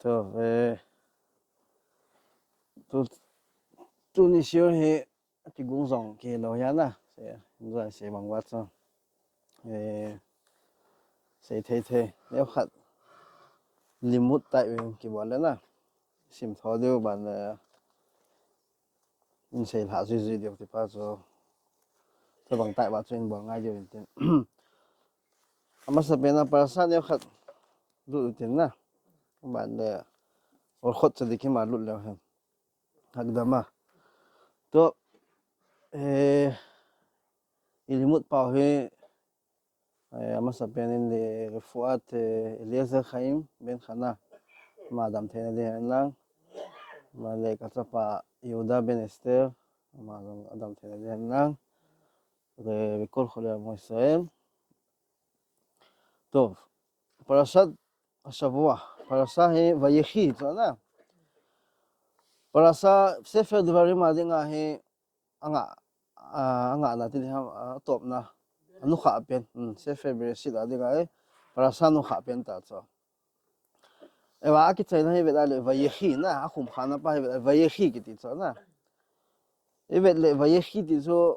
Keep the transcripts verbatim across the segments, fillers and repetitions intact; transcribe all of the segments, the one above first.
So, eh, tu, tuni show hi kigon jong kilou hi ana. Se, jong se bang uva chu. Eh, sei thei thei. Neokhat limut tai vin kibol le na. Sim tho diu ban, eh, in sei lha jui jui diu ti pa chu. Tabang tai uva chu in bol ngai diu in tin. Amasa pen a parasha neokhat lut u tin na. Ban le Orchot Tzadikim a lut leu hen. Hakdama. To, eh, i limut pau hi, eh, amasa pen in le Refuat, eh, Eliezer Chaim ben Chana. Ama dam theina ding hen lang. Ama le kachapa Yehuda ben Esther. Ama jong adam theina ding hen lang. Ve, וכל חולי עמו ישראל. טוב, פרשת השבוע, פרשה hi ויחי, chu na. Parasha Sefer Devarim a dinga hi anga, a, anga na ti ham, a, topna. Anukha pen, hmm, Sefer Bereshit a dinga hi parasha nukha pen ta chu. Eva akichaina hi vet a le ויחי na, akhum khana pa hi vet a, ויחי kiti chu na. I vet le ויחי ti chu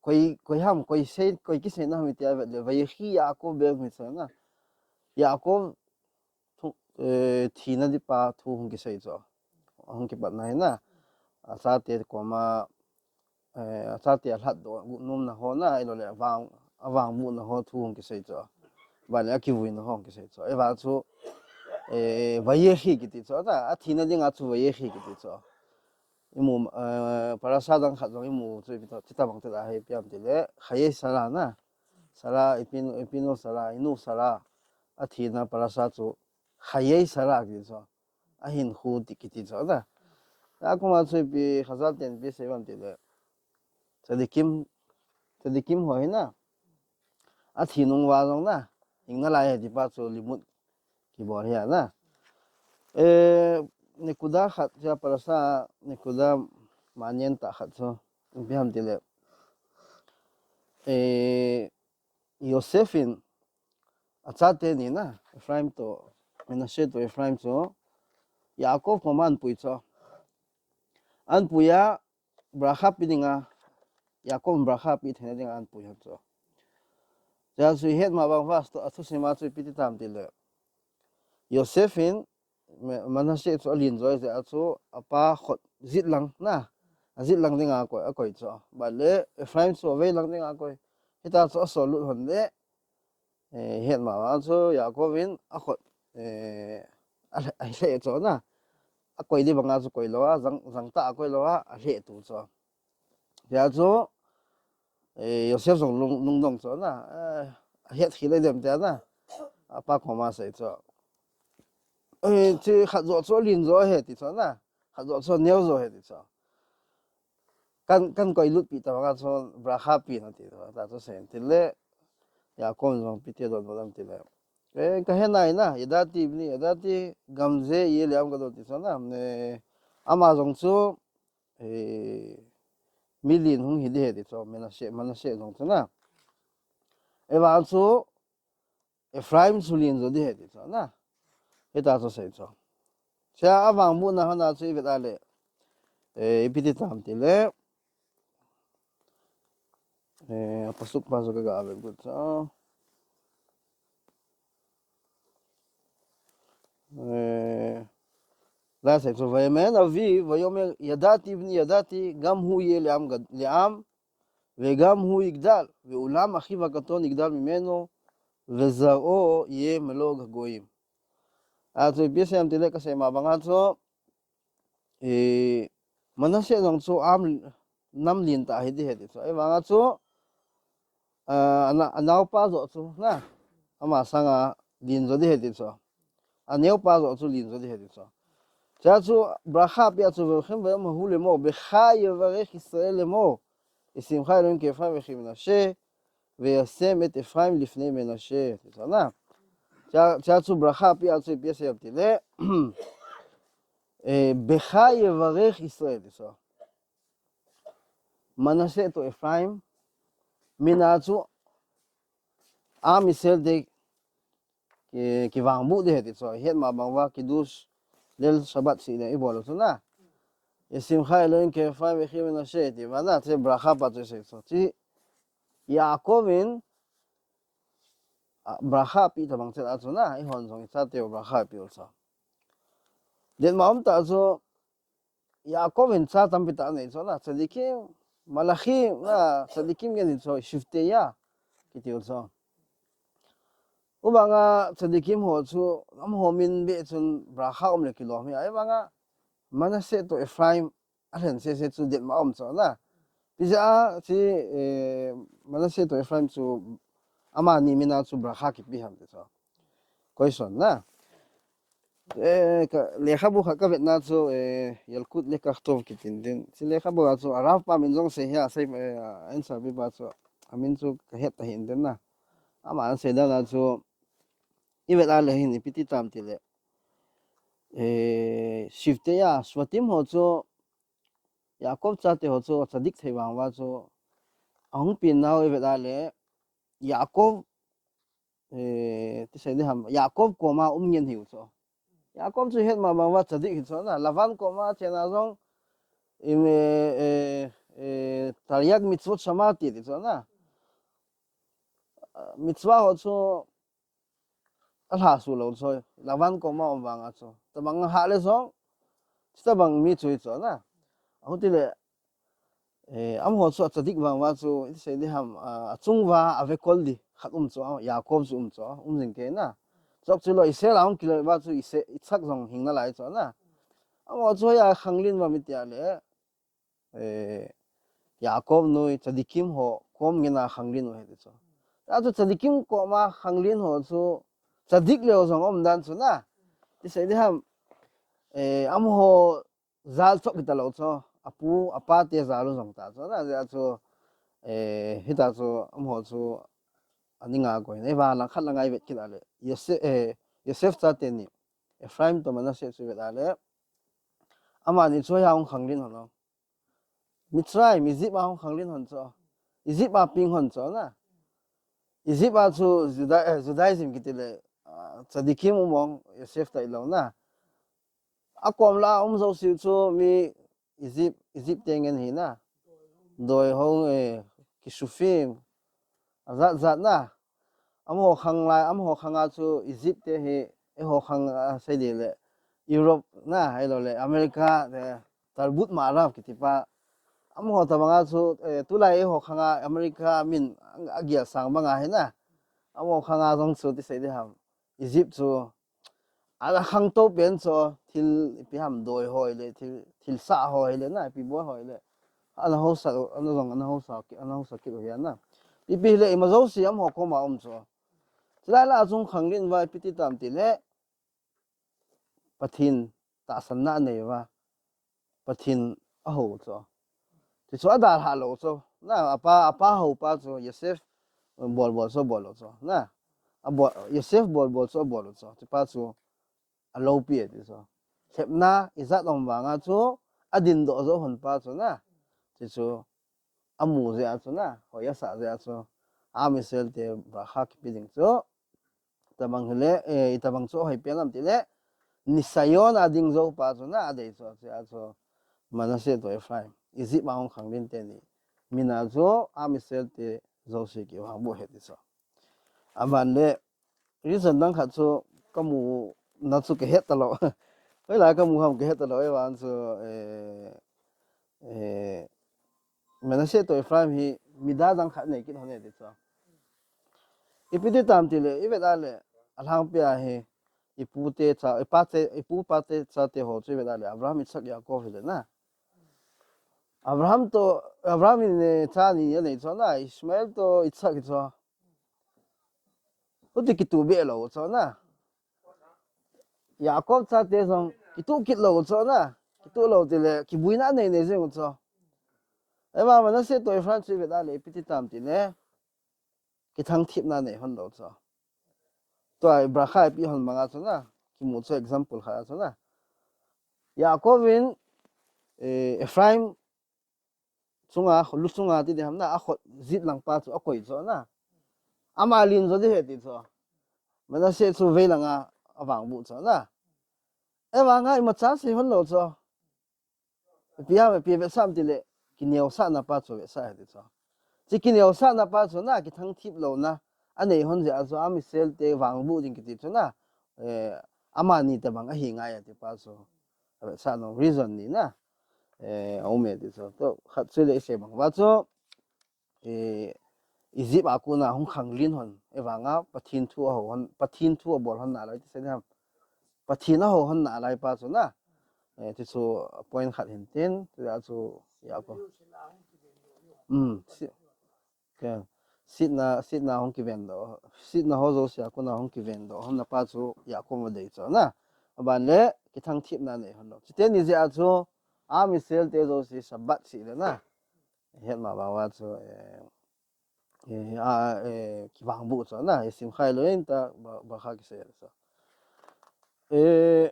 koi, koi ham, koi sei, koi kiseina ham iti a vet le, ויחי יעקב ברך מצרים na. Yaakov thu, eh, thina ding pa thu hung kisei chu. Hung kipatna hi na. Achate koma, eh, achate alhat doh nomna ho na, ahilou le avang, avang buna ho thu hung kisei chu. Ban le akivuina ho hung kisei chu. Eva chu, eh, ויחי kiti chu. Athina dinga chu ויחי kiti chu. Imu, eh, parasha dang khat jong imu chu ipi to, chuti bang te la hi ipi ham ti le, חיי שרה na. Sara, ipi nu, ipi nu Sara, inu Sara. Athina parasha chu חיי שרה kiti chu. Ahinkho ti kiti chu na. Akuma chu ipi Chazal ten ipi sei ham ti le. Tzadikim, tzadikim ho hi na. Athi nung uva jong na, hing nalai e ti pa chu limut kibol hi ana. Eh, nekuda khat, hiche parasha nekuda מעניין tah khat chu, ipi ham ti le. Eh, Yosef in achate ni na, Ephraim toh, Menashe toh Ephraim chu, Yaakov koma ahin pui chu. Ahin pui a, bracha pe dinga, Yaakov in bracha pe theina dinga ahin pui ahi chu. Hiche chu ihet ma bang uva, athusim a chu ipi ti tam ti le. Yosef in, Me-, Menashe chu alen jo jeh a chu, apa khut jet lang na, ajet lang dinga akoi, akoi chu. Ban le Ephraim chu avei lang dinga akoi. Hitia chu asol lut lhon le, Eh, ihet ma bang chu Yaakov in akhut, eh, a, alheh chu na. Akoi ding banga chu koi lou a, jang, jang tah a koi lou a, alheh tu chu. Hitia chu, eh, Yosef jong lung, lungdong chu na. Eh, ahet khel e dem tia na. Apa koma asei chu. Eh, hiche khat jo chu alen jo ahi ti chu na. Khat jo chu aneo jo ahi ti chu. Kan, kan koi lut pi ta banga chu bracha pe na ti ta chu sei ti le, Yaakov in jong ipi ti don don ti le. Eh, kahe nai na, ידעתי בני ידעתי, גם זה יהיה לעם גדול ti chu na. Eh, ama jong chu, eh, mi len hung hi ding ahi ti chu, Menashe, Menashe jong chu na. Ahivang chu, Ephraim chu len jo ding ahi ti chu na. Hitia chu asei chu. Hiche a vangbohna hon a chu ivet a le. Eh, ipi ti tam ti le. Eh, pasuk pa chu kaga vet got chu. Eh, la asei chu, ויאמר אביו, ויאמר, ידעתי בני ידעתי, גם הוא יהיה לעם גד-, לעם, וגם הוא יגדל, ואולם אחיו הקטון יגדל ממנו, וזרעו יהיה מלוג הגוים. A chu ipi asei em ti le kasei ma banga chu, eh, Menashe jong chu am nam len tah hi ding ahi ti chu. Ahivanga chu, ah, ana, anaopa joh chu na, ama sanga len jo ding ahi ti chu. Aneopa joh chu len jo ding ahi ti chu. Hiche chu bracha pe a chu, ולכן ויאמר ההוא לאמו, בך יברך ישראל לאמר, ישמך אלהים כאפרים וכמנשה, וישם את אפרים לפני מנשה. Ti chu na. Hiche, hiche chu bracha pe a chu ipi asei em ti le. Eh, בך יברך ישראל ti chu. Menashe toh Ephraim, min a chu, am Israel te ki, kivangboh ding ahi ti chu. Ihet ma bang uva, Kiddush Leil Shabbat seh le ibol u chu na. Yesimcha Elohim ki Efraim v'ki Menashe ti uva na, hiche bracha pa chu isei chu. Hiche Yaakov in, a, bracha apeh tabang cheh a chu na, eihon jong ichate u bracha apeh u chu. Dei ma um tah chu, Yaakov in cha tampi tah anei chu na, tzadikim, malachim, na, tzadikim ngen hi chu, Shivtei Yah, kiti u chu. Hubanga tzadikim ho chu, amaho min beh chun bracha um le kilom ahi, ahivanga Manasseh toh Ephraim alhen sese chu dei ma um chu na. Ipi jeh a chu, eh, Manasseh toh Ephraim chu amani min a chu bracha kipe ham ti chu. Question na. Eh, ka, lekhabu khat kavetna chu, eh, Yalkut Lekach Tov kiti in tin. Hiche lekhabu a chu Arav pa min jong sei ahi, asei, eh, answer paper chu. Amin chu kahet tahih in tin na. Ama asei dan a chu, ivet a le hin ipi ti tam ti le. Eh, Shivtei Yah, Shvatim ho chu, Yaakov chate ho chu, tzadik thei vang uva chu, ahung pen nau ivet a le, Yaakov, eh, ti sei ding ham, Yaakov koma um ngen ahi u chu. Yaakov chu ihet ma bang uva tzadik ahi chu na, Lavan koma chen a jong, im, eh, eh, eh, Taryag mitzvot shama ti, ti chu na. Ah, mitzvah ho chu alhasuh lou chu, Lavan koma um vang a chu. Tabang hah le jong, tabang mi chu ahi chu na. Ahu ti le, eh, amaho chu atzadik vang uva chu, iti sei ding ham, a, achung uva avekol ding khat um chu, Yaakov chu um chu, um jing kei na. Chok chu lou, Israel a hung kiloi uva chu, Ise-, Yitzhak jong hing nalai chu na. Amaho chu hoiya khanglen uvam iti a le, eh, Yaakov noi, tzadikim ho, kom ngen a khanglen u ahi ti chu. Achu tzadikim koma khanglen ho chu, tzadik leu jong um dan chu na. Iti sei ding ham, eh, amaho jal chok kiti lou chu, apu, apa te jal u jong ta chu na, jeh a chu, eh, hita chu, amaho chu, aning a koi, nei va lang khat lang a ivet kit a le, Yosef, eh, Yosef chate ni, Ephraim toh Manasseh chu ivet a le, amani chu hoiya hung khanglen hon lou. Mitzrayim, Egypt a hung khanglen hon chu. Egypt a peng hon chu na. Egypt a chu Juda-, eh, Judaism kiti le, ah, tzadikim um mong, Yosef tah lou na. Akom la um jouse chu mi Egypt, Egypt te ngen ahi na. Doi ho, eh, kishufim, ajat jat na. Amaho khang lai, amaho khang a chu Egypt te hi, eiho khang a sei ding le Europe na, ahilou le America te, Tarbut Ma'arav kiti pa. Amaho tabang a chu, eh, tulai eiho khang a America min agel sang bang ahi na. Amaho khang a jong chu iti sei ding ham, Egypt chu ana khangtou pen chu, thil ipi ham doi ho le, thil, thil sah ho le na, ipi bol ho le. Ana hausa, ana jong, ana hausa, ana hausa kit u ahi na. Ipi le, ima jouse amaho koma um chu. Chulai la achung khanglen uva ipi ti tam ti le, Pathen tahsanna anei uva, Pathen ahou chu. Ti chu adalhah lou chu. Na, apa, apa hou pa chu, Yosef bol bol chu abol lou chu. Na, abol, Yosef bol bol chu abol lou chu. Ti pa chu aloupi e ti chu. Lhepna ijat um vang a chu, adindoh jou hon pa chu na. Ti chu amu jeh a chu na, hoi asah jeh a chu, Am Israel te bracha kipe ding chu, tabang hile, eh, itabang chu hoi pen am ti le, nisayon a ding jou pa chu na, adei chu, chu a chu, Manasseh toh Ephraim, Egypt a hung khanglen teni min a chu, Am Israel te jouse kivangboh ahi ti chu. Aban le, reason dang khat chu kamu na chu kahet talou. Hoilai kamu ham kahet talou, ahivang chu, eh, eh, Manasseh toh Ephraim hi mida dang khat nei kit hon e ti chu. Ipi ti tam ti le, ivet a le, alhangpi a hi, ipu te cha, ipa te, ipu pa te chate ho chu ivet a le, Abraham, Yitzhak, Yaakov hile na. Abraham toh, Abraham in, eh, cha ni anei chu na, Ishmael toh Yitzhak hi chu. Huti kituh be lou chu na. Yaakov chate jong kituh kit lou chu na. Kituh lou ti le, kibuina nei nei jing chu. Ahivang Manasseh toh Ephraim chu ivet a le, ipi ti tam ti le, kithangthipna nei hon lou chu. Tua bracha ipe hon bang a chu na, kimu chu example khat a chu na. Yaakov in, eh, Ephraim chunga, lu chunga ti ding ham na, akhut jet lang pa chu akoi chu na. Ama len jo ding ahi ti chu. Manasseh chu vei langa avangbu chu na. Ahivanga imacha sei hon lou chu. Ipi ham, ipi vetsah ham tile, kineosahna pa chu vetsah ahi ti chu. Hiche kineosahna pa chu na, kithangthip louna anei hon jeh a chu, Am Israel te vangbu ding kiti chu na, eh, amani tabang ahi ngai ati pa chu. Avetsah nom reason ni na, eh, aum e ti chu. Toh, khat chu le isei bang uva chu, eh, Egypt a kona hung khanglen hon, ahivanga Pathen thu ahou hon, Pathen thu abol hon nalai ti sei ding ham. Pathen ahou hon nalai pa chu na. Eh, ti chu point khat hin tin, ti a chu Yaakov. Um, si, ke, sitna, sitna hung kiven doh, sitna ho jouse a kona hung kiven doh hon na pa chu Yaakov adei chu na. Aban le, kithangthipna nei hon lou. Chuteni jeh a chu, Am Israel te jouse Sabbath sih le na. Het ma bang uva chu, eh, eh, a, eh, kivangbu chu na, eh, simkhai lou in ta, ba, ba kha kisei chu. Eh,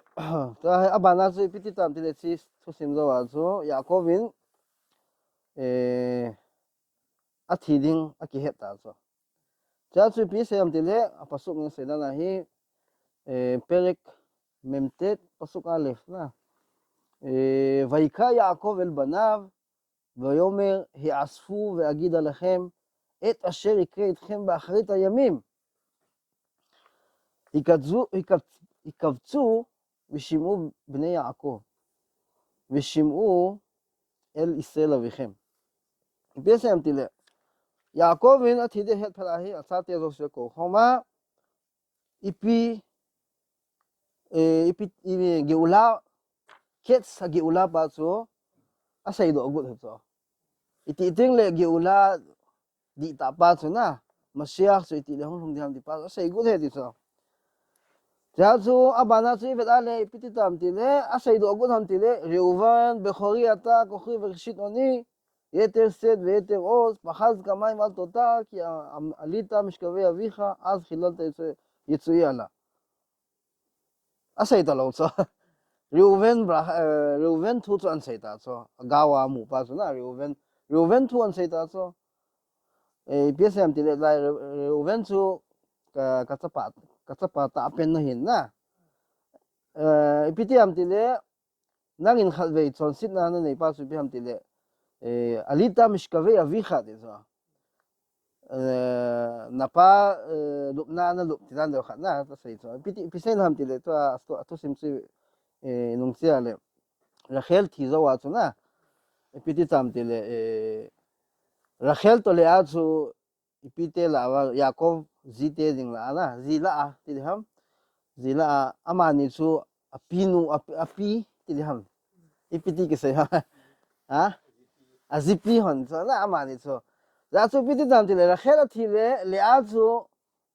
ta, abana chu ipi ti tam tile hiche thusim jou a chu, Yaakov in, eh, athi ding akihet ta chu. Chua chu ipi sei ham tile, a pasuk in sei dan ahi, eh, Perek Memtet, pasuk Aleph na. Eh, ויקרא יעקב אל בניו, ויאמר, האספו ואגיד אליכם את אשר יקרה אתכם באחרית הימים. הקבצו, הקבצו, הקבצו ושמעו בני יעקב, ושמעו אל ישראל אביכם. Ipi asei em tile, Yaakov in athi ding ahet phat ahi, achate jouse akou khom a, ipi, eh, ipi, ipi, Geula, Ketz HaGeula pa chu asei doh got ahi chu. Iti teng le Geula dihtah pa chu na, Mashiach chu iti le hung lhung ding ham ti pa chu asei got ahi ti chu. Chua chu abana chu ivet a le, ipi ti tam tile, asei doh got ham tile, ראובן בכורי אתה, כוכבי וראשית אוני, יתר שאת ויתר עוז, פחז כמים אל תוטה, כי עלית משכבי אביך, אז חיללת יצועי עלה. Asei talou chu. Reuven bra, eh, Reuven thu chu ahin sei ta chu. Gao a amu pa chu na, Reuven, Reuven thu ahin sei ta chu. Eh, ipi asei em tile lai, Reu-, Reuven chu ka, ka chapa, ka chapa tahpen nahin na. Eh, ipi ti em tile, nangin khatvei chonsetna nanei pa chu ipi ham tile, eh, עלית משכבי אביך ti chu. Eh, napa, eh, lupna nalup ti dan deu khat na, asei chu. Ipi ti, ipi seina ham tile, tua, tua, athusim chu, eh, nung chia le, Rachel thi jou a chu na. Ipi ti tam tile, eh, Rachel toh Leah chu, ipi te lah a, Yaakov ji te ding lah a na, ji lah a, ti ding ham. Ji lah a, amani chu, api nu, api, api, ti ding ham. Ipi ti kisei ham. Ha? Ajipi hon chu na, amani chu. Hijeh chun ipi ti tam tile, Rachel athi le, Leah chu,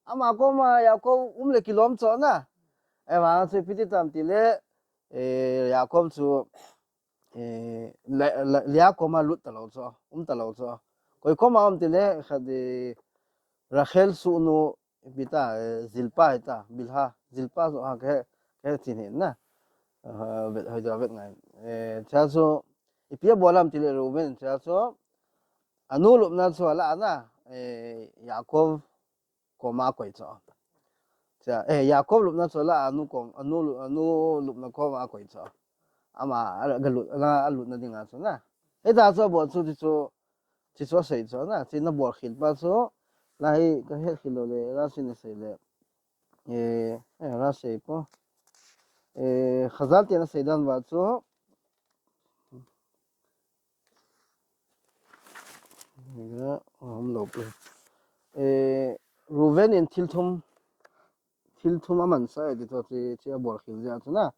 ama koma Yaakov um le kilom chu na. Ahivang chu ipi ti tam tile, eh, Yaakov chu, eh, Le-, Le-, Leah koma lut talou chu, um talou chu. Koi koma um tile, khat, eh, Rachel sohnu, ipi ta, eh, Zilpa hita, Bilha, Zilpa chu ha ke, ke chin hin na. Ah, vet, hoi da vet ngai. Eh, chua chu, ipi abol em tile Reuven, chua chu, anu lupna chu alah a na, eh, Yaakov koma akoi chu. Chua, eh, Yaakov lupna chu alah a, anu kom, anu lu-, anu lupna koma akoi chu. Ama, a, ga lut, a, alutna dinga chu na. Hita chu abol chu ti chu, ti chu asei chu na, ti na bol khel pa chu, la hi ka het khel lou le, la sin asei le. Eh, eh, la sei po. Eh, Chazal te na sei dan uva chu, Ga, um, lou pi. Eh, Reuven in thil thum, thil thum amansah e ti chu, ti, ti abol khel jeh a chu na.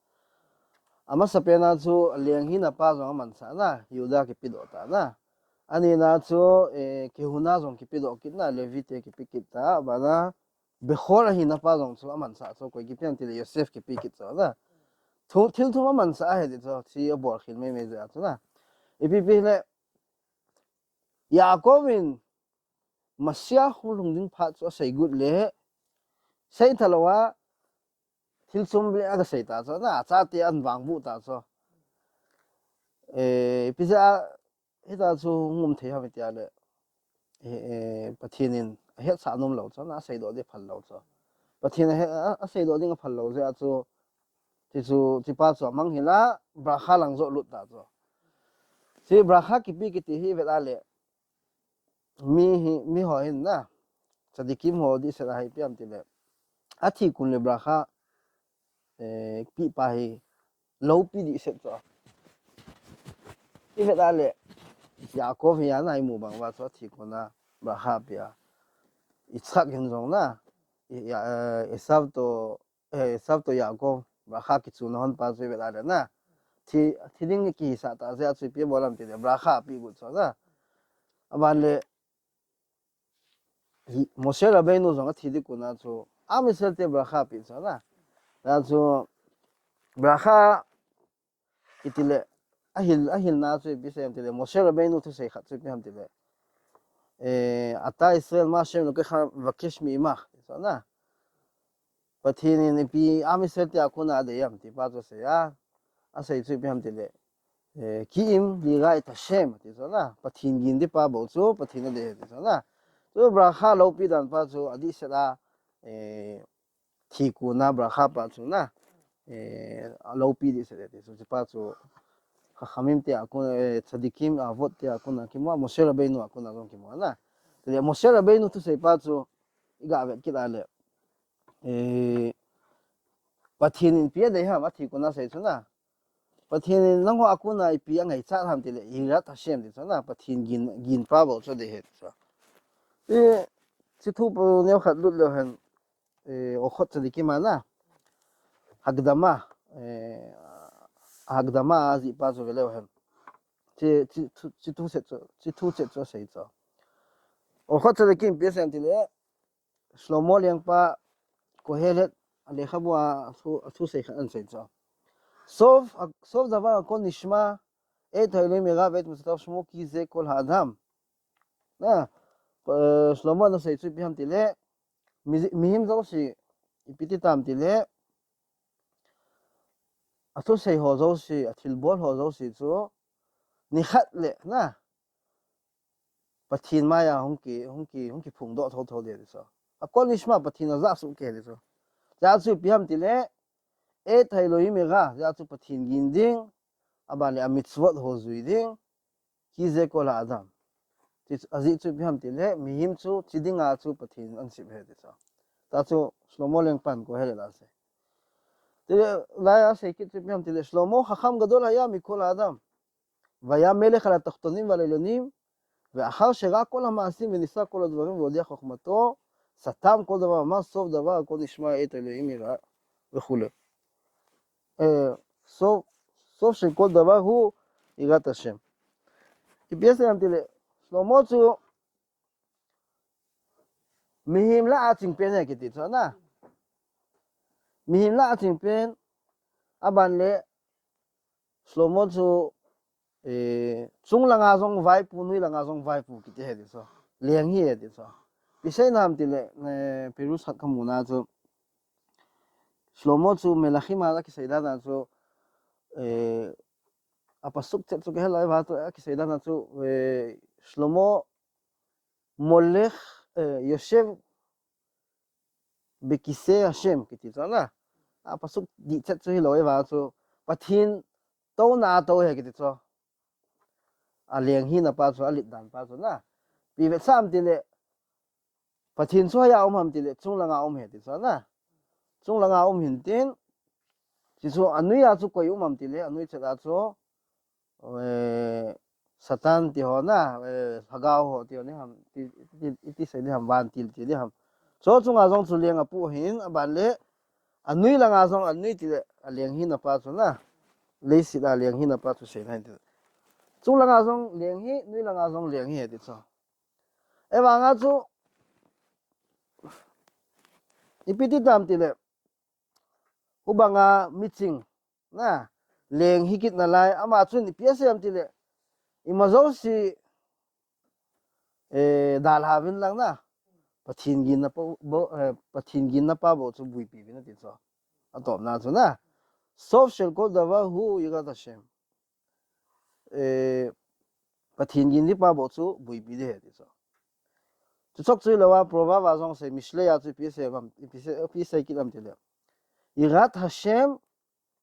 Amasapen a chu, aleng hina pa jong amansah na, Judah kipedoh ta na. Anina chu, eh, kehuna jong kipedoh kit na, Levi te kipe kit ta, abana, Bechor ahina pa jong chu amansah chu, koi kipe em tile Yosef kipe kit chu na. Thu, thil thum amansah ahi ti chu, ti abol khel mai mai jeh a chu na. Ipi pi le, Yaakov in Mashiach hung lhung ding phat chu asei got le, sei talou a, thil thum le aga sei ta chu na, achate ahin vangbu ta chu. Eh, ipi jeh a, hita chu hung um thei ham iti a le, eh, eh, Pathen in ahetsah nom lou chu na, asei doh ding phal lou chu. Pathen a, a, asei doh ding aphal lou jeh a chu, ti chu, ti pa chu amang hila, bracha lang joh lut ta chu. Ti bracha kipe kiti hi vet a le, mi hi, mi ho hin na, tzadikim ho dihset a hi ipi ham ti le, athi kun le bracha, eh, pe pa hi, loupi dihset chu. I vet a le, Yaakov hi a na i mu bang uva chu athi kun a, bracha pe a. Yitzchak hin jong na, i, ya, eh, Esav to, eh, Esav to Yaakov, bracha kichuna hon pa chu i vet a le na. Thi, thi ding kihisah ta jeh a chu ipi bol ham ti le, bracha pe got chu na. Aban le, hi, Moshe Rabbeinu jong athi ding kun a chu, Am Yisrael te bracha pe chu na. A chu, bracha kiti le, ahil, ahilna chu ipi sei ham ti le, Moshe Rabbeinu thusei khat chu ipi ham ti le, eh, Ata Yisrael ma Hashem Elokecha vakesh me'imach, ti chu na. Pathen in ipi Am Yisrael te a kon a adei ham ti pa chu asei a, asei chu ipi ham ti le, eh, ki im lira et Hashem, ti chu na. Pathen gin ding pa bou chu, Pathen adei ti chu na. Chu bracha loupi dan pa chu adihset a, eh, thi kun a bracha pa chu na, eh, aloupi dihset e ti chu, hiche pa chu, Chachamim te a kon, eh, Tzadikim, Avot te a kon a kimu a, Moshe Rabbeinu a kon a jong kimu a na. Ti le Moshe Rabbeinu thusei pa chu, i ga vet kit a le, eh, Pathen in ipi adei ham, athi kun a asei chu na. Pathen in nangho a kon a ipi angaichat ham ti le, Yirat Hashem ti chu na, Pathen gin, gin pa bou chu adei e ti chu. I, hiche thu pu neo khat lut leu hen, eh, Orchot Tzadikim a na, Hakdama, eh, Hakdama a ajih pa chu ve leu hen. Hiche, hiche, hiche thu chet chu, hiche thu chet chu asei chu. Orchot Tzadikim ipi asei ham ti le, Shlomo lengpa, Kohelet, a lekhabu a thu, a thusei khat asei chu. Sov, sov davar hakol nishma, et Haelohim ira ve'et mitzvotav shmo ki ze kol ha'adam. Na, eh, Shlomo in asei chu ipi ham ti le, mi, mihem jouse, ipi ti tam ti le, athusei ho jouse, athilbol ho jouse chu, nikhat le, na, Pathen maiya hung ki, hung ki, hung kiphongdoh thotho ding ti chu. Hakol nishma, Pathen in ajah soh kei ti chu. Hijeh chun ipi ham ti le, et Haelohim ira, hijeh chun Pathen gin ding, aban le amitzvot ho jui ding, ki ze kol ha'adam. Ti chu, ajeh chu ipi ham ti le, mihem chu, hiche dinga chu Pathen in asem e ti chu. Hijeh chun, Shlomo lengpan Kohelet a asei. Ti le, lai a asei kit chu ipi ham ti le, Shlomo chacham gadol haya mikol ha'adam. והיה מלך על התחתונים ועל העליונים, ואחר שראה כל המעשים וניסה כל הדברים והודיע חכמתו, סתם כל דבר אמר, סוף דבר הכל נשמע את האלוהים יראה וכו'. אה, סוף, סוף של כל דבר הוא יראת השם. Ipi asei ham ti le, Shlomo chu mihem lah a chingpen e kiti chu na. Mihem lah a chingpen, aban le, Shlomo chu, eh, chung langa jong vaipo, noi langa jong vaipo kiti ahi ti chu. Leng hi ahi ti chu. Ipi seina ham ti le, eh, Pirush khat kamu na chu. Shlomo chu Melachim a kisei dan a chu, eh, a pasuk chet chu kahe lou va chu, a kisei dan a chu, eh, Shlomo molech, eh, yoshev bekise Hashem kiti chu na. A pasuk dih chet chu hilou va chu, Pathen touna a tou ahi kiti chu. A leng hina pa chu, a let dan pa chu na. Ipi vetsah ham ti le, Pathen chu hoiya um ham ti le, chung langa um ahi ti chu na. Chung langa um ahin tin, hichu anoi a chu koi um ham ti le, anoi chet a chu, eh, Satan ti ho na, eh, lhagao ho ti ho ding ham, ti, ti, ti, ti sei ding ham, vantil ti ding ham. Chu chunga jong chu leng apoh ahin, aban le, anoi langa jong, anoi ti le, a leng hina pa chu na. Leiset a leng hina pa chu seina ahi ti. Chung langa jong leng hi, noi langa jong leng hi ti chu. Ahivanga chu, ipi ti tam ti le, hubanga miching, na, leng hi kit nalai, ama chun ipi asei ham ti le, ima jouse, eh, dalha uvin lang na, Pathen ginna pa bou, eh, Pathen ginna pa bou chu boipi uvin ati chu. Atopna chu na, סוף של כל דבר הוא יראת השם. Eh, Pathen gin ding pa bou chu boipi ding ahi ti chu. Chuchok chu hilou a, Proverb a jong sei, Mishle a chu ipi sei ham, ipi sei, ipi sei kit ham tile, Yirat Hashem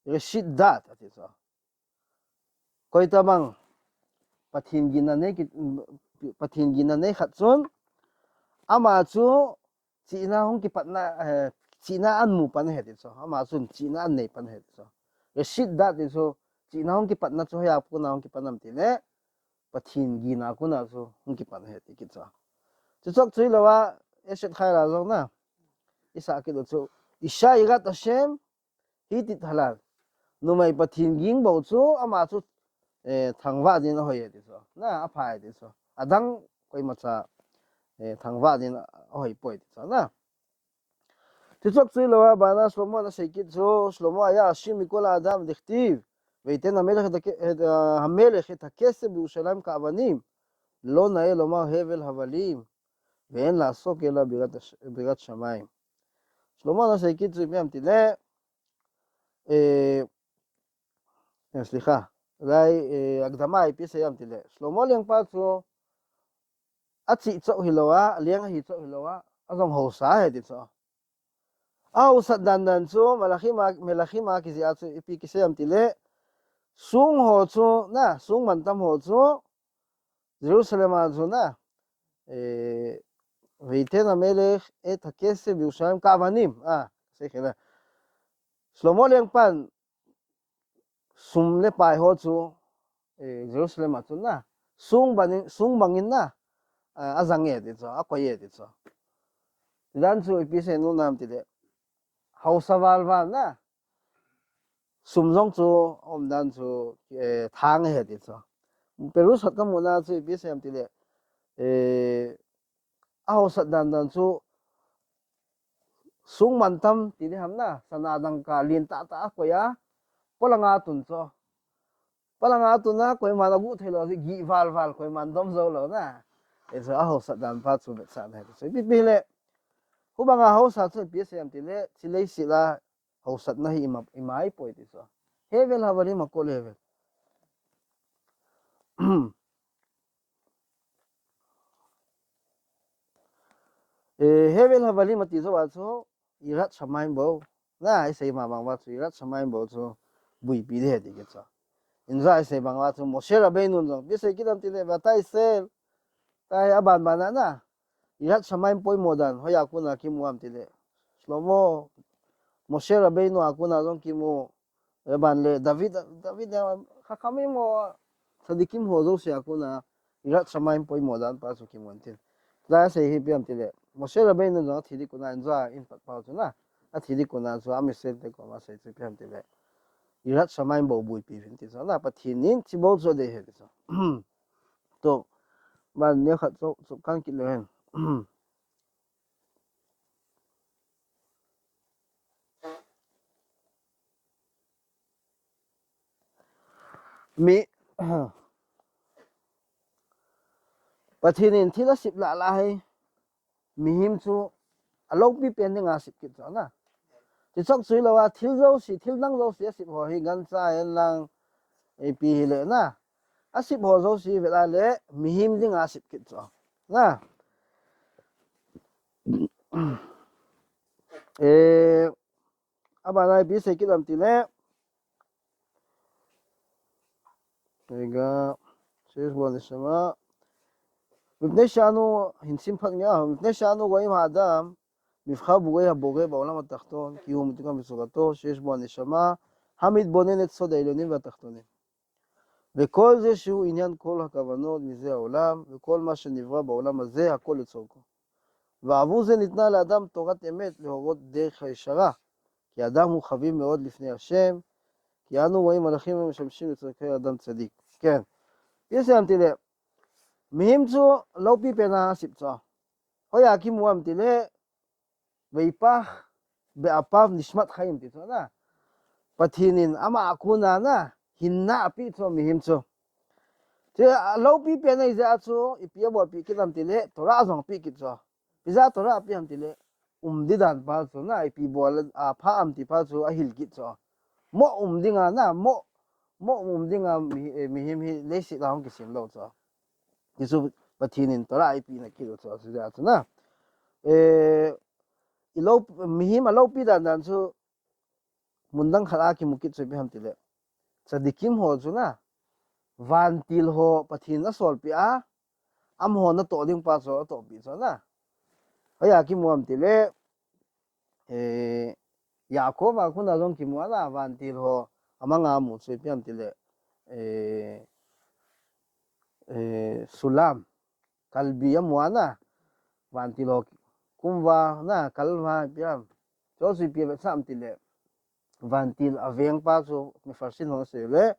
Reshit Dat, ati chu. Koitabang Pathen ginna nei kit, Pathen ginna nei khat chun, ama chu chihna hung kipatna, eh, chihna amu pan ahi ti chu. Ama chun chihna anei pan ahi ti chu. Reshit Dat ti chu, chihna hung kipatna chu hoiya kona hung kipan ham tile, Pathen ginna kona chu hung kipan ahi ti kit chu. Chuchok chu hilou a, Eshet Chayil a jong na, isah kit u chu, Isha Yirat Hashem Hitit Halal. Numei Pathen ging bou chu, ama chu, eh, thangvah din ahoi e ti chu. Na, aphai e ti chu. Adang koimacha, eh, thangvah din ahoi poi ti chu. Na. Chuchok chu hilou a, bana Shlomo in asei kit chu, Shlomo aya ashir mikol ha'adam, dechtiv, Veiten hamelech et hake-, et, ah, hamelech et hakesef biyerushalayim ka'avanim, lo na'e lomar hevel havalim, ve'en la'asok ela birat hash-, birat shamayim. Shlomo in asei kit chu ipi ham tile, eh, eh, slicha. Lai, eh, akdama a ipi sei ham tile, Shlomo lengpa chu achih chou hilou a, aleng ahi chou hilou a, ajong haosa ahi ti chu. Ahaosat dandan chu, Malachim a, Malachim a kijih a chu ipi kisei ham tile, song ho chu, na, song mantam ho chu, Jerusalem a chu na, eh, Veiten hamelech et hakesef biyerushalayim ka'avanim, ah, sei kit na. Shlomo lengpan sum le pai ho chu, eh, Jerusalem a chu na, song bangin, song bangin na, ah, ajang e ti chu, akoi e ti chu. Tidan chu ipi sei nom nam tile, haosa valval na, sum jong chu, umdan chu, eh, thang ahi ti chu. Perush khat kamuna chu ipi sei ham tile, eh, ahaosat dandan chu, song mantam ti ding ham na, sana dangka lentah tah a akoi a, polanga tun chu. Polanga tun a, koiman aguh thei lou, gih valval, koiman dom jou lou na. Hichu ahaosat dan pa chu vetsahna ahi ti chu. Ipi pi le, hubanga haosa chu ipi sei ham tile, chilei sila, haosatna hi ima, ima ahipoi ti chu. Hevel havalim hakol hevel. Eh, hevel havalim ati jou a chu, yirat shamayim bou. Na, isei ma bang uva chu, yirat shamayim bou chu, buipi ding ahi ti kit chu. Inja isei bang uva chu, Moshe Rabbeinu in jong, ipi sei kit ham tile, vata Israel, tai aban ban a na, yirat shamayim poimo dan, hoiya kona kimu ham tile, Shlomo, Moshe Rabbeinu a kona jong kimu, aban le, David, David le, Chachamim ho, Tzadikim ho jouse a kona, yirat shamayim poimo dan pa chu kimu in tin. Lai sei hi ipi ham tile, Moshe Rabbeinu jong athi ding kona, inja in pat pa chu na, athi ding kona chu, Am Israel te koma asei chu ipi ham tile, yirat shamayim bou buipi uvin ti chu na, Pathen in chibou chu adei ahi ti chu. Toh, ban neokhat chu, chu kan kit leu hen. Mi, Pathen in thil asip lah lah hi, mihem chu aloupi pen dinga asip kit chu na. Chuchok chu hilou a, thil jouse, thil dang jouse asip ho hi gancha hen lang, ipi hile na, asip ho jouse vet a le, mihem dinga asip kit chu na. Eh, abana ipi sei kit ham tile, רגע, שיש בו הנשמה. מפני שאנו, hin sim phat nge, מפני שאנו רואים האדם מבחר בורא הבורא בעולם התחתון, כי הוא מתוקן בצורתו, שיש בו הנשמה המתבוננת סוד העליונים והתחתונים. וכל זה שהוא עניין כל הכוונות מזה העולם, וכל מה שנברא בעולם הזה, הכל לצורכו. ועבור זה ניתנה לאדם תורת אמת להורות דרך הישרה, כי אדם הוא חביב מאוד לפני השם, כי אנו רואים מלאכים המשמשים לצורכי אדם צדיק. כן. Ipi sei ham tile, mihem chu loupi pen a asip chu. Hoiya kimu ham tile, ויפח באפיו נשמת חיים ti chu na. Pathen in ama a kona na, hinna apeh chu mihem chu. Chu aloupi pen ahi jeh a chu, ipi abolpeh kit ham tile, Torah jong apeh kit chu. Ipi jeh a Torah apeh ham tile, um ding dan pa chu na, ipi bol a pha ham ti pa chu ahil kit chu. Moh um dinga na, moh, moh um dinga mi, eh, mihem hi leiset a hung kisem lou chu. Ti chu Pathen in Torah eipeh na kit u chu, chu jeh a chu na. Eh, i lo, mihem a lopi dan dan chu, mun dang khat a kimu kit chu ipi ham tile, tzadikim ho chu na, vantil ho Pathen a solpeh a, amaho natoh ding pa chu atohpeh chu na. Hoiya kimu ham tile, eh, Yaakov a kona jong kimu a na, vantil ho amanga mu chu ipi ham tile, eh, eh, sulam, kalbi amu a na, vantil ho kumva na, kalva ipi ham. Chu chu ipi avetsah ham tile, vantil aveng pa chu Mefarshim hon asei le,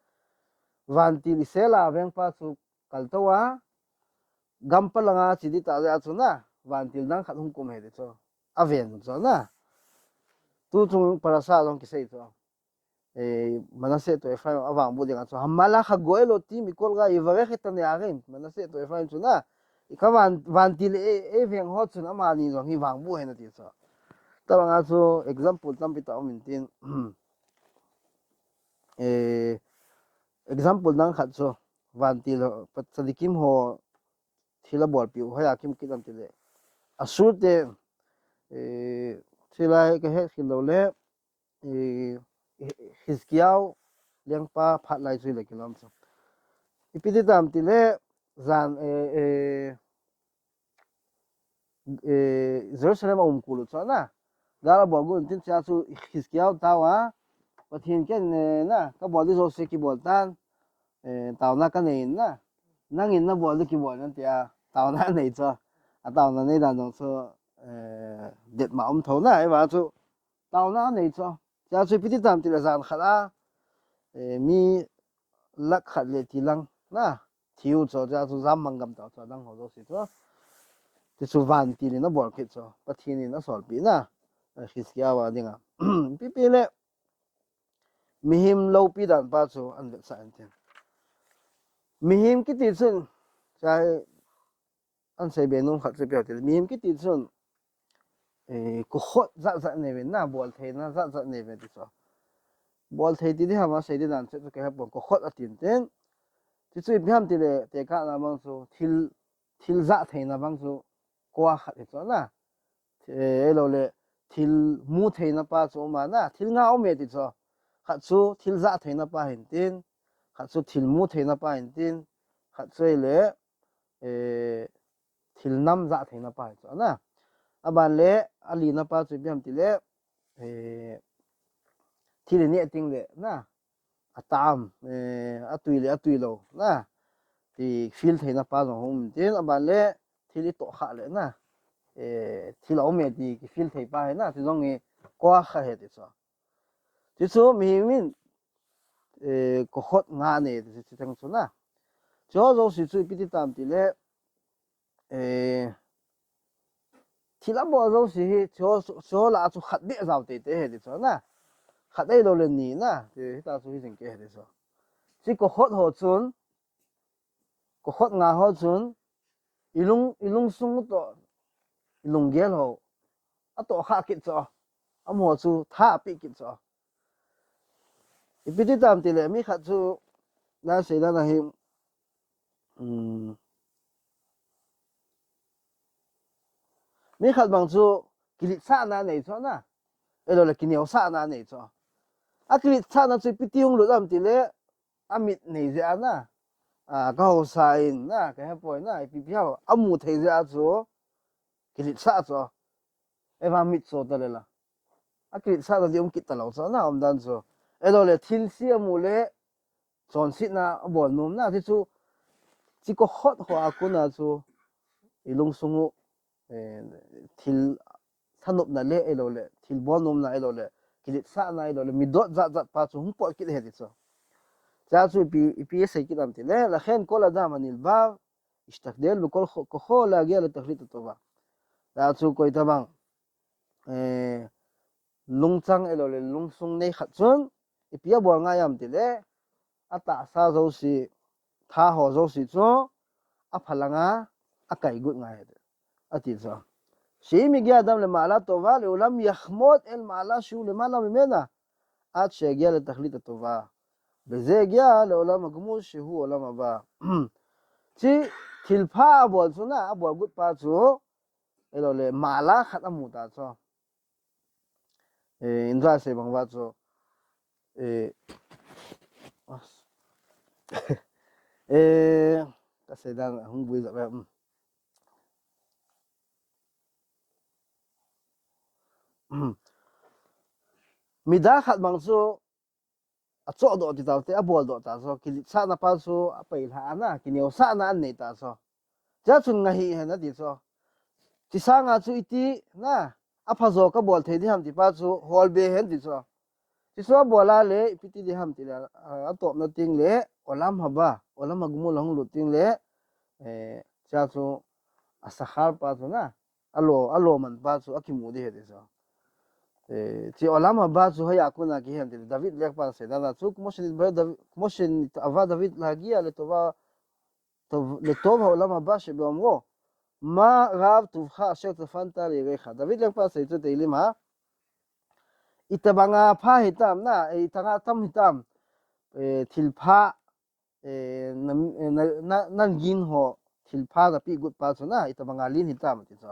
vantil isel a aveng pa chu kaltou a, gam palanga che ding tah jeh a chu na, vantil dang khat hung kum ahi ti chu. Aven chu na. Tu chung parasha jong kisei chu. Eh, Manasseh toh Ephraim avangboh ding a chu. Hamalach hagoel oti mekol ga yivarech et hane'arim. Manasseh toh Ephraim chu na. Ka van, vantil e, eiveng ho chun amani jong hi vangboh hen ati chu. Tabang a chu example tampi tah um in tin. Eh, example dang khat chu. Vantil ho, tzadikim ho thil abolpeh u hoiya kimu kit ham tile. Ashur te, eh, thil a kahet khel lou le, eh, Hizkiah lengpa phat lai chu le kilom chu. Ipi ti tam tile, jan, eh, eh, eh, Jerusalem a um kul u chu na. Gal abol got in tin chea chu Hizkiah tao a, Pathen ken, eh, na, kabol ding jouse kibol tan, eh, taona kanei in na. Nangin nabol ding kibol in tia, taona anei chu. Ataona nei dan jong chu, eh, det ma um tho na, ahivang chu. Taona anei chu. Chea chu ipi ti tam tile jan khat a, eh, mi lakh khat le tilang na, thi u chu, chea chu jammang gam tah chu, adang ho jouse chu. Ti chu vantil in abol kit chu, Pathen in asolpeh na, eh, Hizkiah a dinga. Ipi ipi le, mihem lopi dan pa chu ana vetsah in tin. Mihem kiti chun, chai, ana seibe nom khat chu ipi ham tile, mihem kiti chun, eh, kokhot jat jat nei uvin na, bol theina jat jat nei uvin ti chu. Bol thei ti ding ham asei ding dan chu kahe pon, kokhot atin tin. Ti chu ipi ham tile, tekahna bang chu, thil, thil jah theina bang chu, kua khat hi chu na. Eh, ahilou le, thil mu theina pa chu um a na, thil nga um e ti chu. Khat chu thil jah theina pa hin tin, khat chu thil mu theina pa hin tin, khat chu ahile, eh, thil nam jah theina pa hi chu na. Aban le, alina pa chu ipi ham tile, eh, thil i neh teng le na, atam, eh, atui le atui lou na, ti feel theina pa jong um tin, aban le thil i toh khah le na, eh, thil aum e ti ki feel thei pa hi na, ti jong hi kua khat hi ti chu. Ti chu mihem in, eh, kokhot nga nei ti chu teng chu na. Chu jouse chu ipi ti tam tile, eh, thil abol jouse hi, chu, chu lah a chu khat beh jao teitei hi ti chu na. Khat ahilou le ni na, ti hita chu hi jing kei hi ti chu. Chi kokhot ho chun, kokhot nga ho chun, i lung, i lungsung toh, i lunggel ho, atoh khah kit chu. Amaho chu tha apeh kit chu. Ipi ti tam tile, mi khat chu, na sei dan ahi, um, mi khat bang chu kiletsahna nei chu na, ahilou le kineosahna nei chu. Akiletsahna chu ipi ti hung lut ham tile, amit nei jeh a na, a, ka hausa in na, ka hepoi na, ipi ipi ham, amu thei jeh a chu, kiletsah chu. Ahivang mit chu ta le la. Akiletsahna di um kit talou chu na, umdan chu. Ahilou le, thilse amu le, chonsetna abol nom na, ti chu, chi kokhot ho a kona chu, i lungsung u, eh, thil thanopna le, ahilou le, thil bol nomna, ahilou le, kiletsahna, ahilou le, midot jat jat pa chu hung pot kit hi ti chu. Chea chu ipi, ipi asei kit ham tile, לכן כל אדם הנלבב ישתדל בכל כוחו להגיע לתכלית הטובה. Chea chu koitabang, eh, lungchang ahilou le, lungsung nei khat chun, ipi abol ngai ham tile, atahsa jouse, tha ho jouse chu, aphalang a, akai got ngai hi ti. Ati chu. שאם הגיע אדם למעלה טובה, לעולם יחמוד אל מעלה שהוא למעלה ממנה, עד שיגיע לתכלית הטובה. בזה יגיע לעולם הגמוז שהוא עולם הבא. Chi, Thilpha abol chu na, abol got pa chu, elo le, mala khat amu ta chu. Eh, inja sei bang uva chu. Eh, eh, kasei dan hung bui ja ve. Mida khat bang chu, achoh doh ti tau te, abol doh ta chu, kiletsahna pa chu, apai lha ana, kineosahna anei ta chu. Chua chun ngahi hen ati chu. Chi sanga chu iti, na, apha jo kabol thei di ham ti pa chu, hol be hen ti chu. Chi chu abol a le, ipi ti di ham ti le, a, atopna ting le, olam haba, olam hagumul ahung lut ting le, eh, chua chu, asakhar pa chu na, alo, alo man pa chu, akimu di he ti chu. Eh, chi olam haba chu hoiya kona kihen ti, David lekpan asei dan a chu, כמו שנתאווה דוד להגיע לטובה, טוב, לטוב העולם הבא שבאומרו, מה רב טובך אשר צפנת ליריך. David lekpan asei chu Tehillim a. Itobanga pha hitam na, eh, itobanga tam hitam, eh, thilpha, eh, na, eh, na, na, nangin ho thilpha napeh got pa chu na, itobanga lin hitam ti chu.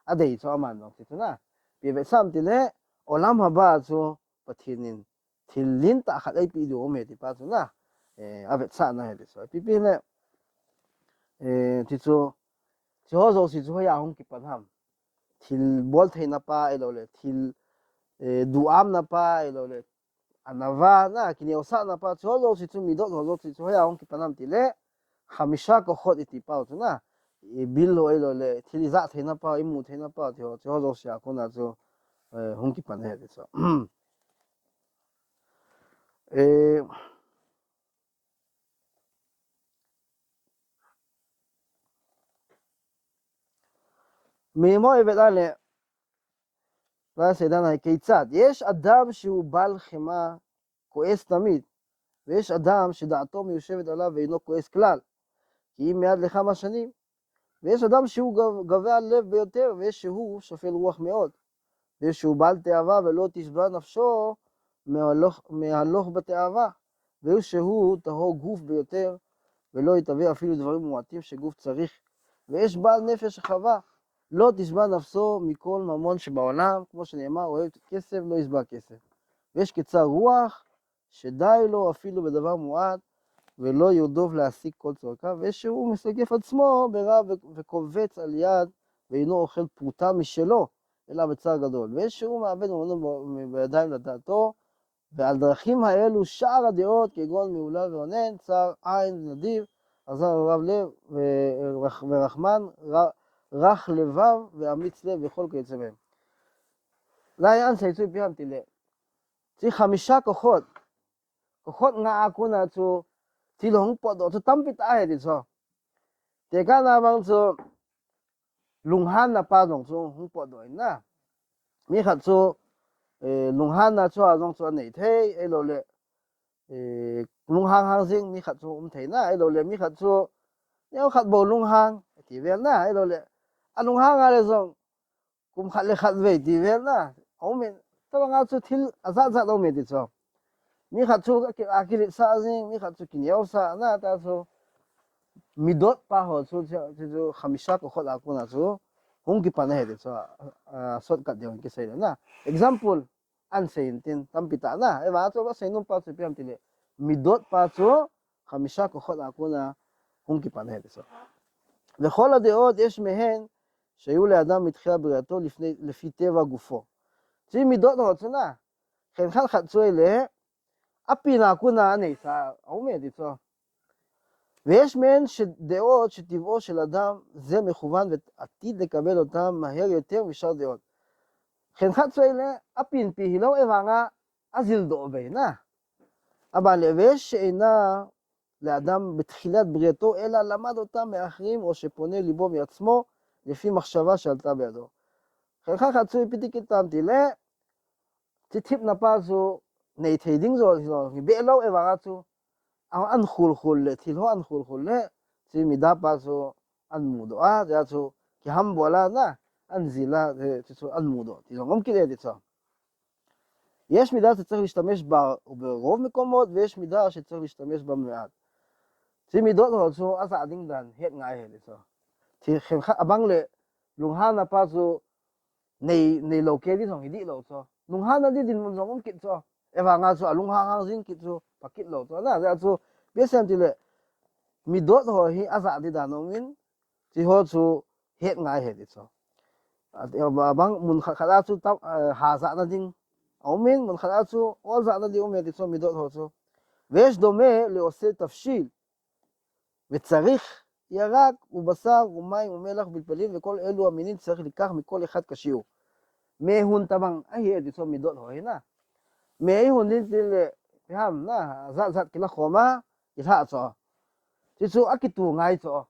Adei chu aman jong ti chu na. Ipi vetsah ham ti le, olam haba chu Pathen in thil lentah khat eipeh diu aum e ti pa chu na. Eh, avetsahna ahi ti chu. Ipi ipi le, eh, ti chu, chi ho jouse chu hoiya hung kipan ham. Thil bol theina pa elo le, thil, eh, duhamna pa elo le, anava na, kineosahna pa, chi ho jouse chu midot ho jouse chu hoiya hung kipan ham ti le, khamisha kochot iti pa chu na, ibil ho elo le, thil ija theina pa, imu theina pa, ti ho, chi ho jouse a kona chu, eh, hung kipan ahi ti chu. Eh, Mimo ivet ale. Vase danai כיצד? יש אדם שהוא בעל חמאה כועס תמיד, ויש אדם שדעתו מיושבת עליו ואינו כועס כלל, כי אם מעט לכמה שנים. ויש אדם שהוא גב-, גבה הלב ביותר, ויש שהוא שפל רוח מאוד. ויש שהוא בעל תאווה ולא תשבע נפשו מהלוך, מהלוך בתאווה. ויש שהוא טהור גוף ביותר, ולא יתאווה אפילו דברים מועטים שגוף צריך. ויש בעל נפש רחבה, לא תשבע נפשו מכל ממון שבעולם, כמו שנאמר, אוהב כסף לא ישבע כסף. ויש כצר רוח, שדי לו אפילו בדבר מועט, ולא ירדוף להשיג כל צרכיו, ויש שהוא מסגף עצמו ברע ו-, וקובץ על יד, ואינו אוכל פרוטה משלו, אלא בצער גדול, ויש שהוא מאבד ממונו ב-, בידיים לדעתו, ועל דרכים האלו שאר הדעות, כגון מהולל ואונן, צר עין ונדיב, אכזר ורחב לב, ו-, ורח-, ורחמן, ר-, רך לבב ואמיץ לב, וכל כיוצא בהם. Lai an sei chu ipi ham ti le. Chi khamisha kochot. Kochot nga a kona chu thil hung potdoh chu tampi tah ahi ti chu. Tekahna vang chu lunghanna pa jong chu hung potdoh in na. Mi khat chu, eh, lunghanna chu a jong chu anei thei, ahilou le, eh, lunghang hang jing mi khat chu um thei na, ahilou le mi khat chu neo khat bou lunghang, ti vel na, ahilou le, alunghang a le jong, kum khat le khat vei ti vel na. Aum in, tabang a chu thil ajat jat aum e ti chu. Mi khat chu aki-, akiletsah jing, mi khat chu kineosah na ta chu. Midot pa ho chu, chu, chu, chu khamisha kochot a kona chu hung kipan ahi ti chu, a, a, shortcut ding kisei le na. Example, an sei in tin, tampi tah na. Ahivang chu asei nom pa chu ipi ham ti le. Midot pa chu khamisha kochot a kona hung kipan ahi ti chu. וכל הדעות יש מהן שהיו לאדם מתחילת בריאתו לפני, לפי טבע גופו. Chi midot ho chu na, khenkhat khat chu ahile, apen a kona aneisa aum e ti chu. ויש מהן דעות שטבעו של אדם זה מכוון ועתיד לקבל אותן מהר יותר משאר דעות. Khenkhat chu ahile, apenpi hilou, ahivang a ajildoh bei na. Aban le, ויש שאינה לאדם בתחילת בריאתו, אלא למד אותה מאחרים, או שפונה ליבו מעצמו לפי מחשבה שעלתה בידו. Khenkhat khat chu ipi ti kit tam ti le, chi thepna pa chu nei thei ding jo, jo hi behlou, ahivang a chu, a, an khul khul le, thil ho an khul khul le, chi midot pa chu an mudoh a, tia chu kihambol a na, an jil a, eh, chu, chu an mudoh ti jong um kit e ti chu. יש מידה שצריך להשתמש בה ברוב מקומות, ויש מידה שצריך להשתמש בה מעט. Hiche midot ho chu ajah ding dan het ngai ahi ti chu. Thi khenkhat abang le lunghanna pa chu nei, neilou kei ding jong hi dihlou chu. Lunghanna ding dinmun jong um kit chu. Ahivanga chu alunghang hang jing kit chu, pha kit lou chu. Na, hijeh chun, ipi asei em tile, midot ho hi ajah ding dan aumin, hiche ho chu het ngai ahi ti chu. Abang mun khat khat a chu tam, eh, ha jahna ding aumin, mun khat a chu ol jahna ding aume ti chu midot ho chu. ויש דומה לעושה תבשיל וצריך ירק ובשר ומים ומלח ופלפלים וכל אלו המינים צריך לקח מכל אחד כשיעור. Mehun tabang ahi ti chu midot ho hi na. Mehun ding tile, ipi ham na, jat jat kila khom a, ilha chu. Hichu akituh ngai chu.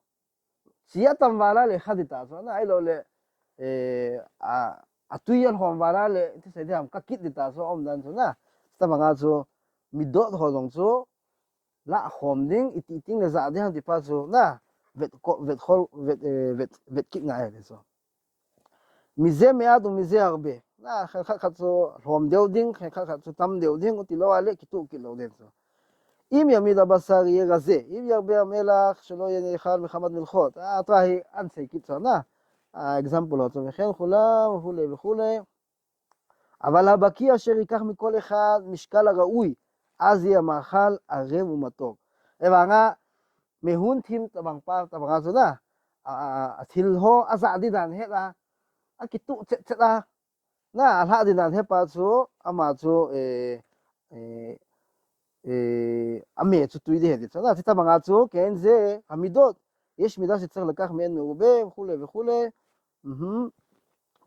Chi atam val a le kha ding ta chu na, ahilou le, eh, a, atui alhom val a le, ti sei ding ham, kha kit ding ta chu, aum dan chu na. Tabang a chu, midot ho jong chu, lah khom ding, iti ting le jah ding ham ti pa chu, na, vet ko, vet khol, vet, eh, vet, vet kit ngai ahi ti chu. מזה מעט ומזה הרבה. Na, khenkhat khat chu lhom deu ding, khenkhat khat chu tam deu ding, uti lou a le kituh kit lou ding chu. אם ימיד הבשר יהיה רזה, אם ירבה המלח שלא יהיה נאכל מחמת מלחות. Ah, tua hi ahin sei kit chu na. Ah, example ho chu, וכן כולם וכולי וכולי. אבל הבקי אשר ייקח מכל אחד משקל הראוי, אז יהיה המאכל ערב ומתוק. Ahivanga, mehun thim tabang pa, tabang a chu na, a, a, a thil ho ajah ding dan het a, akituh chet chet a, na, alha ding dan het pa chu, ama chu, eh, eh, eh, ame chu tui ding ahi ti chu. Na, hiche tabang a chu, כעין זה המידות, יש מידה שצריך לקח מהן מרובה וכולי וכולי. מהמ.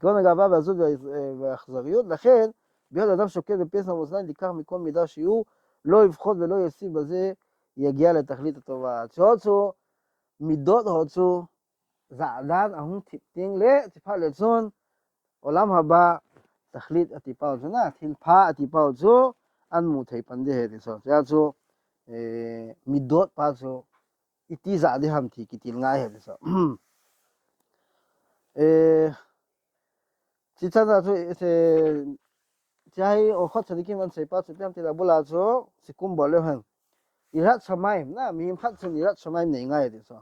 כגון הגאווה והזהות וה-, אה, והאכזריות. לכן, בהיות אדם שוקד בפסח ומאזניים, לקח מכל מידה שיעור, לא יפחית ולא יוסיף, בזה יגיע לתכלית הטובה. Hiche ho chu, midot ho chu, jah dan ahung thip teng le, hiche phat le chun, עולם הבא תכלית ati pau chu na, thilpha ati pau chu, ahin mu thei pan ding ahi ti chu. Hiche chu, eh, midot pa chu, iti jah ding ham ti kitil ngai ahi ti chu. Eh, hiche chan a chu, eh, hiche hi Orchot Tzadikim ahin sei pa chu, ipi ham tile abul a chu, sikum bol leu hen. יראת שמים, na, mihem khat chun יראת שמים nei ngai ahi ti chu.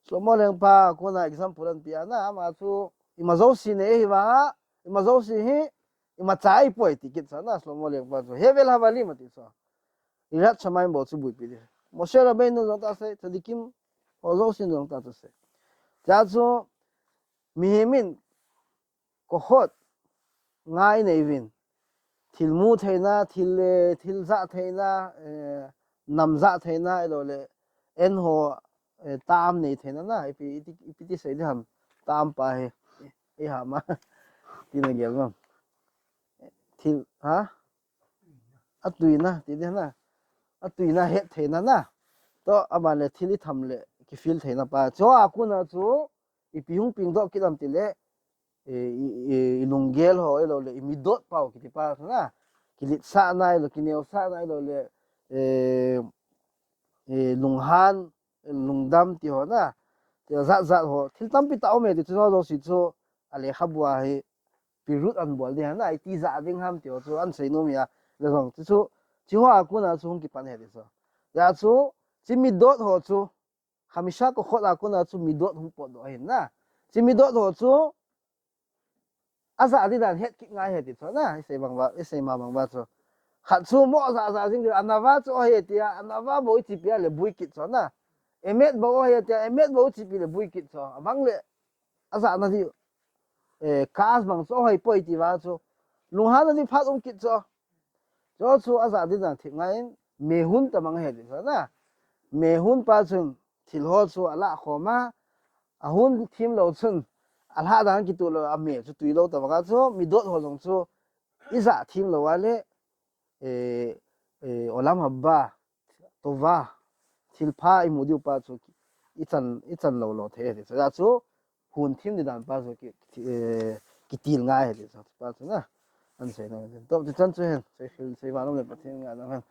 Shlomo lengpa a kona example ahin pe a na, ama chu ima jouse nei ahi vanga, ima jouse hi imacha ahipoi ti kit chu na, Shlomo lengpa chu. הבל הבלים ati chu. יראת שמים bou chu boipi ding. משה רבינו jong tah sei, tzadikim ho jouse jong tah chu sei. Hiche chu mihem in kokhot nga inei uvin. Thil mu theina, thil, eh, thil jah theina, eh, nam jah theina, ahilou le, en ho, eh, tam nei theina na, ipi, ipi, ipi ti sei ding ham, tam pa hi, i ha ma, ti na gel ma. Thil, ha? Atuina, ti ding na. Atuina het theina na. Toh, aban le thil itham le, kifil theina pa. Hiche a kona chu, ipi hung pengdoh kit ham tile, eh, i, i, i lunggel ho, ahilou le, i midot pau kiti pa chu na. Kiletsahna ahilou, kineosahna ahilou le, eh, eh, lunghan, lungdam ti ho na. Ti jat jat ho. Thil tampi tah aume ti chu na jouse chu. A lekhabu a hi. Pirut ahin bol ding ahi na. Iti jah ding ham ti ho chu. Ahin sei nom a. Le jong. Ti chu. Hiche ho a kona chu hung kipan ahi ti chu. Hijeh chun. Hiche midot ho chu. חמשה כוחות a kona chu midot hung potdoh ahi na. Hiche midot ho chu ajah ding dan het kit ngai ahi ti chu na, isei bang uva, isei ma bang uva chu. Khat chu mo jah jah jing ding, anava chu ahi tia, anava bou ichepi a le bui kit chu na. Emet bou ahi tia, emet bou ichepi le bui kit chu. Abang le ajahna ding, eh, kas bang chu ahipoi ti uva chu. Lunghanna ding phat um kit chu. Chu chu ajah ding dan thip ngai in, mehun tabang ahi ti chu na. Mehun pa chun thil ho chu alah khom a, ahun thim lou chun, alha dan kituh lou, ame chu tui lou tabang a chu, midot ho jong chu, ijah thim lou a le, eh, eh, עולם הבא, טובה, thilpha imu diu pa chu, ichan, ichan lou lou thei ahi ti chu. Hijeh chun, hun thim ding dan pa chu ki, ki, eh, kitil ngai ahi ti chu, pa chu na. Ahin sei na. Toh, ti chan chu hen, sei khel, sei val um le Pathen ngainom hen.